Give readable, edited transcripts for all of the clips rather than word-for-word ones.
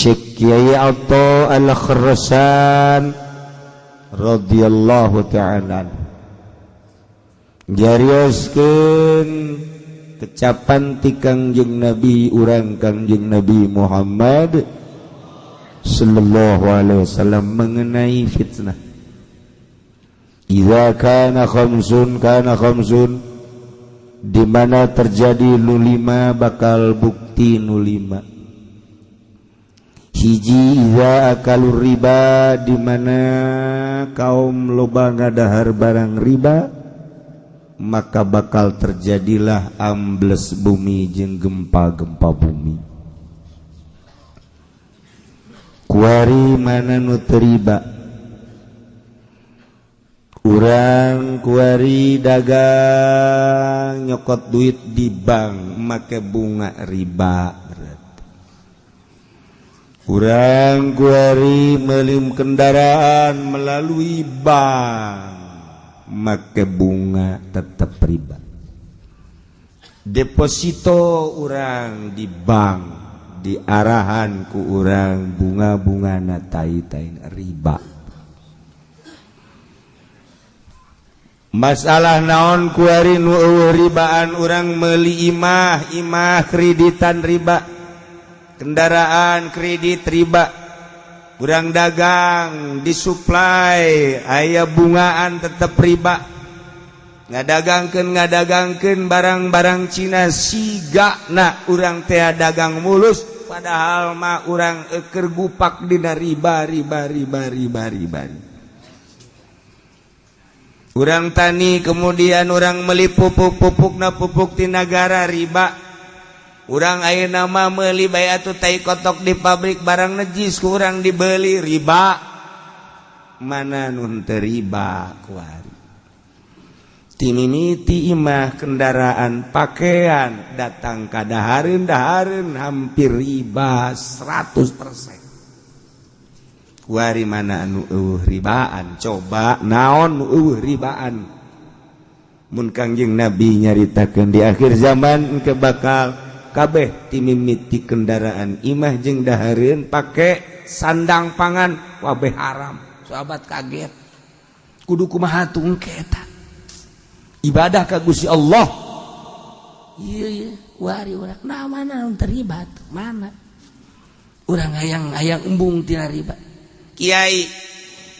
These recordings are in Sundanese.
Cek Kiai Atha Al-Kharasan radhiyallahu ta'ala jarioskeun kecapan ti Kangjeng Nabi urang, Kangjeng Nabi Muhammad sallallahu alaihi wasallam, mengenai fitnah. Idza kana khamsun kana khamsun, di mana terjadi nu lima bakal bukti nu lima. Hiji, idza akalu riba, di mana kaum loba ngadahar barang riba, maka bakal terjadilah ambles bumi jeung gempa-gempa bumi. Kuari mana nu teu riba? Urang kuari dagang, nyokot duit di bank make bunga riba, berarti urang kuari meuli kendaraan melalui bank make bunga, tetap riba. Deposito urang di bank diarahan ku urang bunga-bunga na tai riba. Masalah naon kuari nu euweuh ribaan? Urang meuli imah, imah kreditan riba, kendaraan kredit riba, urang dagang disuplai aya bungaan, tetep riba. Ngadagangkeun barang-barang Cina, siga na urang teh dagang mulus, padahal mah urang eker gupak dina riba, riba, riba, riba, riba. Urang tani, kemudian urang meli pupuk, pupuk na pupuk di negara, riba. Urang ayeuna nama meli bae atuh tai kotok di pabrik, barang najis ku urang dibeli, riba. Mana nu teu riba kuari? Timimiti imah, kendaraan, pakaian, datang ka dahareun, dahareun hampir riba 100%. Kuari mana anu euweuh ribaan? Coba, naon nu euweuh ribaan? Mun Kangjeng Nabi nyaritakeun di akhir zaman engke bakal kabeh timimiti kendaraan, imah, jeung dahareun, pake sandang, pangan, kabeh haram. Sahabat kaget, kudu kumaha tuh engke eta ibadah ka Gusti Allah? Iya, wari urang nah mana nu terlibat? Mana urang hayang hayang embung tina riba? Kiai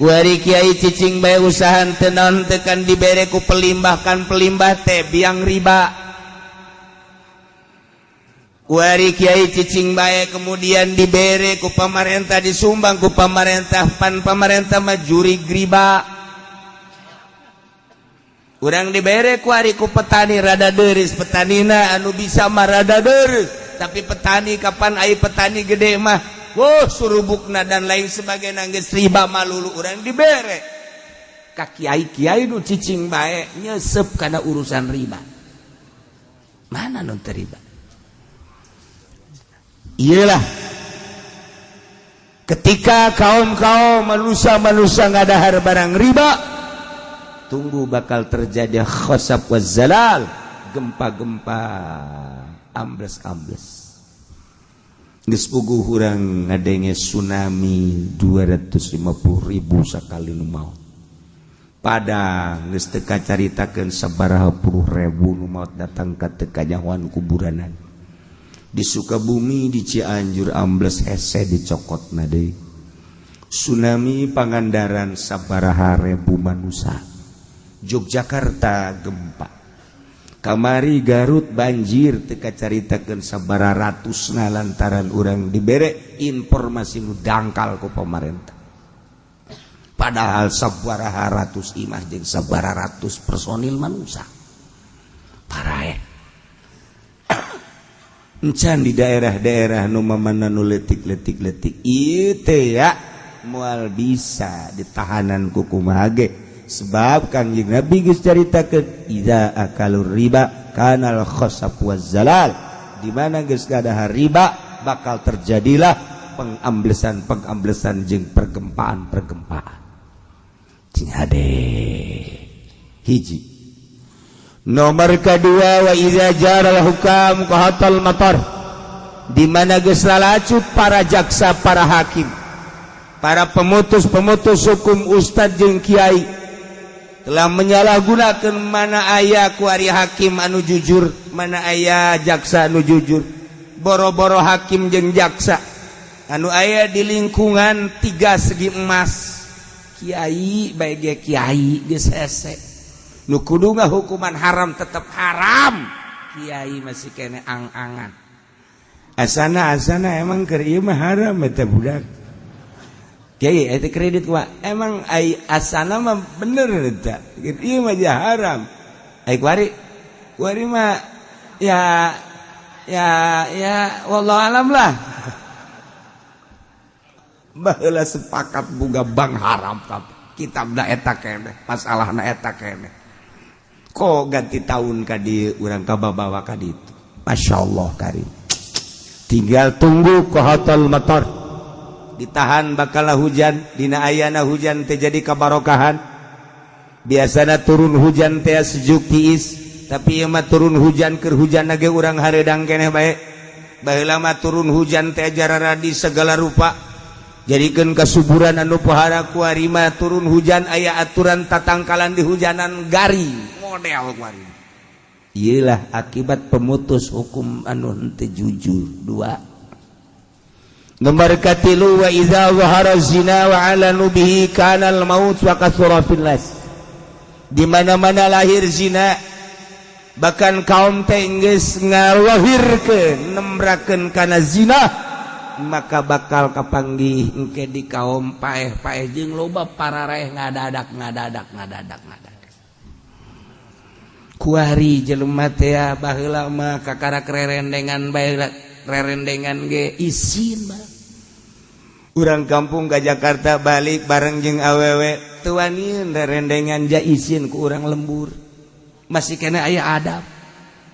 kuari, kiai cicing bae, usaha teu naon tekan dibere ku pelimbah, kan pelimbah teh biang riba. Kuari kiai cicing bae, kemudian dibere ku pamarentah, disumbang ku pamarentah, pan pamarentah mah jurig riba. Urang dibere kuari ku petani, rada deris petanina, anu bisa mah rada deris, tapi petani kapan ai petani gede mah, wow, surubukna dan lain sebagainya geus riba malulu. Urang dibere ka kiai, kiai nu cicing bae nyesep kana urusan riba. Mana nu teu riba? Iyalah, ketika kaum-kaum manusia-manusia ngadahar barang riba, tunggu, bakal terjadi khosab wa zalal, gempa-gempa, ambles-ambles. Geus puguh urang ngadenge tsunami 250.000 sakali nu maot. Padang geus teu kacaritakeun sabaraha puluh ribu nu maot, datang ka teu kanyahoan kuburanan. Di Sukabumi, di Cianjur ambles, hese dicokotna deui. Tsunami Pangandaran sabaraha ribu manusia. Yogyakarta gempa kamari, Garut banjir teu kacaritakeun sabaraha ratusna, lantaran urang dibere informasi nu dangkal ku pemerintah. Padahal sabaraha ratus imah jeung sabaraha ratus personil manusia paraeh. Encan di daerah-daerah nu mamana nu letik-letik letik ieu teh ya moal bisa ditahanan ku kumaha ge, sebab Kangjeng Nabi geus caritakeun, idza akalur riba kanal khasab waz zalal, di mana geus gadahar riba bakal terjadilah pengamblesan pengamblesan jeung pergempaan pergempaan. Cing hade. Hiji. Nomor kedua, wa idza jaral hukam qahatal matar. Di mana geus lalacut para jaksa, para hakim, para pemutus-pemutus hukum, ustad jeung kiai telah menyalahgunakan. Mana aya kuari hakim anu jujur? Mana aya jaksa anu jujur? Boro-boro hakim jeung jaksa anu aya di lingkungan tiga segi emas, kiai baik, kiai geus hese. Nu kudu hukuman haram tetap haram, kiai masih kene ang-angan, asana asana emang keur ieu mah haram eta budak. Kiai eta kredit wa emang ai asana mah bener eta ieu mah haram. Ai kuari kuari mah ya ya ya, wallahu alam lah. Baheula sepakat buga bank haram, kitab da eta keneh, masalahna eta keneh. Kok ganti tahun ka dieu urang kababawa ka ditu? Masya Allah karim. Tinggal tunggu ke hotel motor ditahan, bakal hujan. Dina ayana hujan teh jadi kabarokahan. Biasanya turun hujan teh sejuk tiis, tapi ieu mah turun hujan, keur hujan ge urang hareudang keneh bae. Baheula mah turun hujan teh jararadi segala rupa, jadikeun kasuburan anu pohara. Kuari mah turun hujan aya aturan tatangkalan di hujanan, garing model kuari. Iyalah akibat pemutus hukum anu henteu jujur. Dua. Nomor katilu, wa idza zahara zina wa alanu bihi kana al maut wa kathura fil nas. Di mana-mana lahir zina, bahkan kaum teh geus ngalahirkeun, nembrakeun kana zina, maka bakal kapanggih engke di kaum paeh-paeh jeung loba pararaeh ngadadak ngadadak ngadadak ngadadak. Kuari jelema teh baheula mah kakarak rerendengan bae, rerendengan ge isin mah. Urang kampung ke Jakarta balik bareng jeung awewe teu wanian rerendengan, ja isin ku urang lembur, masih kena aya adab.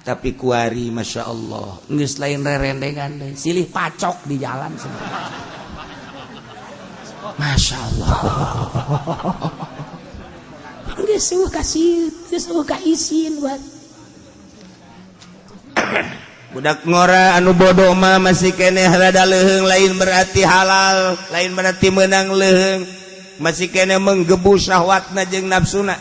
Tapi kuari Masya Allah, geus lain rerendengan deui, silih pacok di jalan semua. Masya Allah, geus eueuh kasih, geus eueuh ka isin buat budak ngora. Anu bodoh mah masih kene rada leuheung, lain berarti halal, lain berarti menang leuheung, masih kene menggebu syahwatna jeung nafsuna.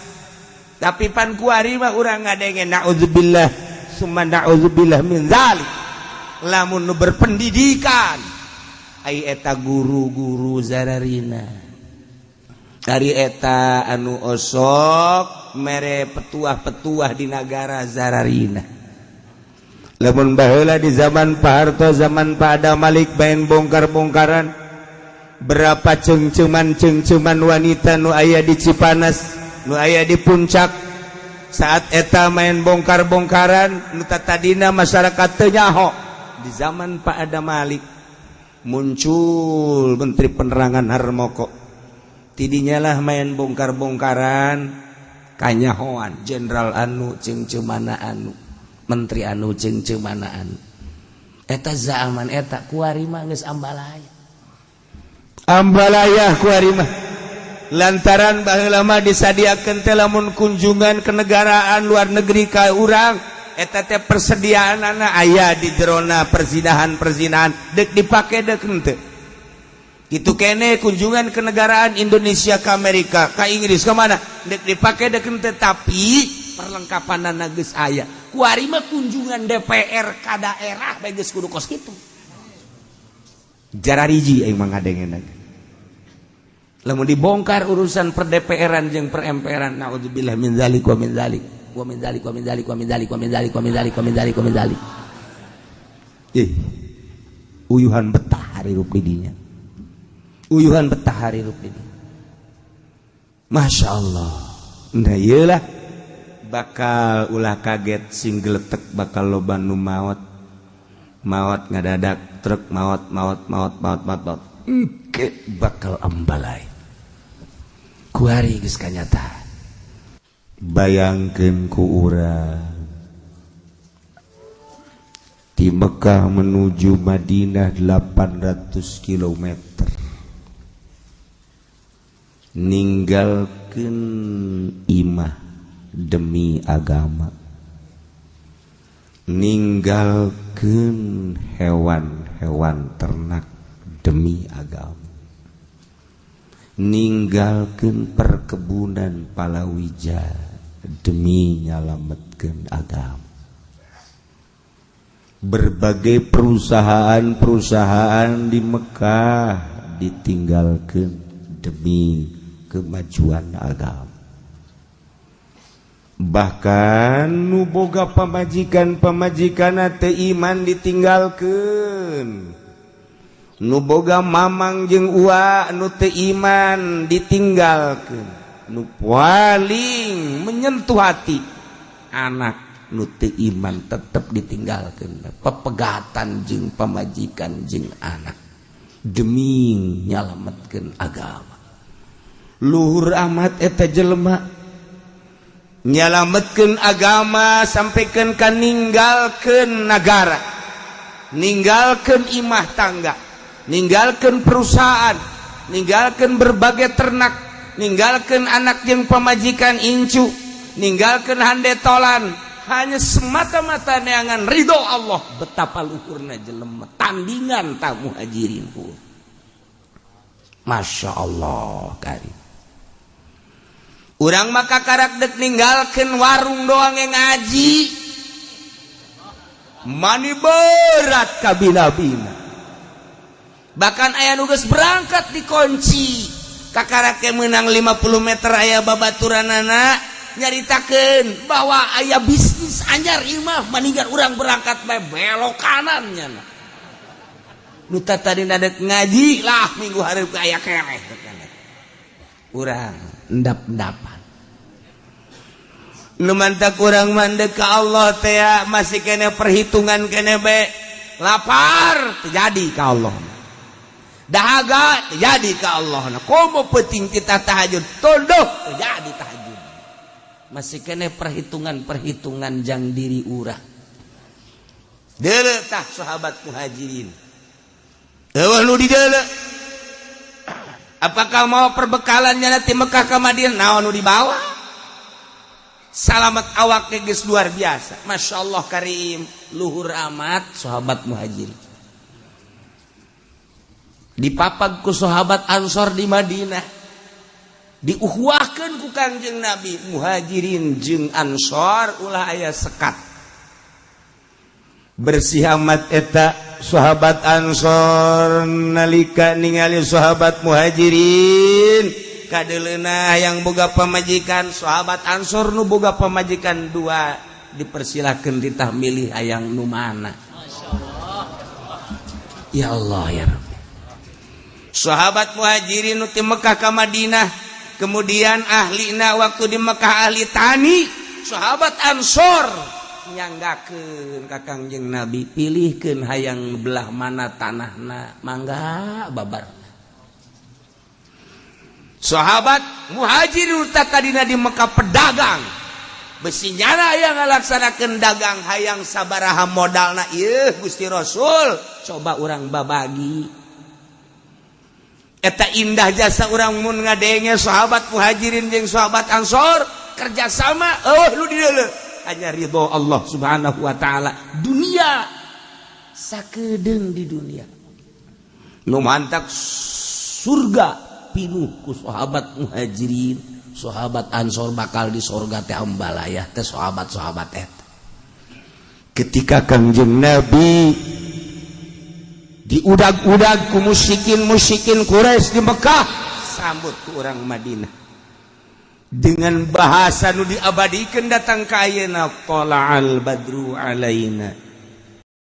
Tapi pan kuari mah urang ngadenge, naudzubillah summa naudzubillah min dzalik. Lamun nu berpendidikan, ai eta guru-guru zararina dari eta anu osok mere petuah-petuah di nagara zararina. Lamun baheula di zaman Pak Harto, zaman Pak Adam Malik, main bongkar-bongkaran, berapa cengceman-cengceman wanita nu aya di Cipanas, nu aya di Puncak. Saat eta main bongkar-bongkaran, nu tadina masyarakat teu nyaho. Di zaman Pak Adam Malik muncul Menteri Penerangan Harmoko, tidinya lah main bongkar-bongkaran kanyahoan jenderal anu cengcemana anu, menteri anu cengcemana anu. Eta zaman eta. Kuari mah geus ambalaya ambalaya kuari mah, lantaran baheula mah disadiakeun teh lamun kunjungan kenegaraan luar negeri ka urang, eta teh persediaanana aya di jerona perzinahan-perzinahan, dek dipake dek henteu. Gitu kene kunjungan kenegaraan Indonesia ke Amerika, ke Inggris, ke mana, dek dipake dek henteu, tapi perlengkapan geus aya. Kuari mah kunjungan DPR ka daerah bae geus kudu kos kitu. Jarariji aing mah ngadengeuna lamun dibongkar urusan per DPR-an jeung per MPR-an. Naudzubillah min zalik wa min zalik wa min zalik wa min zalik wa min zalik wa min zalik wa min zalik wa min zalik wa min zalik. Ih, uyuhan betah hirup di dinya, uyuhan betah hirup di dinya. Masya Allah. Nah, iyalah, bakal ulah kaget sing geletek, bakal loba nu maot maot ngadadak, truk maot maot maot maot maot maot. Engke bakal ambalai kuari geus kanyataan. Bayangkeun ku urang, di Mekah menuju Madinah 800 km, ninggalkeun imah demi agama. Ninggalkeun hewan-hewan ternak demi agama, ninggalkeun perkebunan palawija demi nyalametkeun agama, berbagai perusahaan-perusahaan di Mekkah ditinggalkan demi kemajuan agama. Bahkan nu boga pamajikan, pamajikan teu iman ditinggalkan, nu boga mamang jeung ua nu teu iman ditinggalkan, nu paling menyentuh hati, anak nu teu iman tetap ditinggalkan, pepegatan jeung pamajikan jeung anak demi nyalametkeun agama. Luhur amat eta jelema nyalametkeun agama, sampaikan ka ninggalkeun nagara, ninggalkeun imah tangga, ninggalkeun perusahaan, ninggalkeun berbagai ternak, ninggalkeun anak jeung pamajikan incu, ninggalkeun handetolan, hanya semata-mata neangan ridho Allah. Betapa luhurna jelema, tandingan tak Muhajirin. Masya Allah karim. Urang maka karak dek ninggalkan warung doang yang ngaji mani berat kabina-bina. Bahkan aya nu geus berangkat dikunci, kakarake menang 50 meter aya babaturanana nyaritakeun bahwa aya bisnis anyar imah, mendingan urang berangkat bae, belok kanannya. Nu tadi nadek ngaji lah, minggu hari aya keneh urang endap-endapan. Nu mantak urang mandek ka Allah teh masih kena perhitungan kene be. Lapar terjadi ka Allah, dahaga terjadi ka Allah. Nah, komo penting kita tahajud, tunduk terjadi tahajud, masih kena perhitungan-perhitungan jang diri urang. Deuleu tah sahabat Muhajirin. Eueuh nu di deuleu. Apakah mau perbekalannya nanti Mekah ke Madinah, naon nu dibawa? Salamat awak geus luar biasa. Masya Allah karim, luhur amat sahabat Muhajirin. Dipapag ku sahabat Ansor di Madinah, diuhuahkeun ku Kangjeng Nabi, Muhajirin jeung Ansor ulah aya sekat. Bersih amat eta sahabat Ansor nalika ningali sahabat Muhajirin kadeleuna yang boga pamajikan. Sahabat Ansor nu boga pamajikan dua dipersilakan ditah milih hayang nu mana. Ya Allah ya Rabbi. Sahabat Muhajirin nu ti Mekah ka Madinah, kemudian ahlina waktu di Mekah ahli tani, sahabat Ansor nyanggakeun ka Kangjeng Nabi, pilihkeun hayang belah mana tanahna, mangga babar. Sahabat Muhajirin tadina di Mekah pedagang besi, nyana yang ngalaksanakeun dagang, hayang sabaraha modalna ieu Gusti Rasul, coba urang babagi. Eta indah jasa urang mun ngadenge sahabat Muhajirin jeung sahabat Ansor kerjasama. Oh, lu di hanya ridho Allah Subhanahu wa taala, dunia sakedeung di dunia, nu mantak surga pinuh ku sahabat Muhajirin, sahabat Ansor, bakal di surga teh ambalayah teh sahabat-sahabat eta. Ketika Kangjeng Nabi diudag-udag ku musyrikin musyrikin Quraisy di Mekah, sambut ku orang Madinah dengan bahasa nu diabadikan datang ka ayeuna, tala'al badru alaina.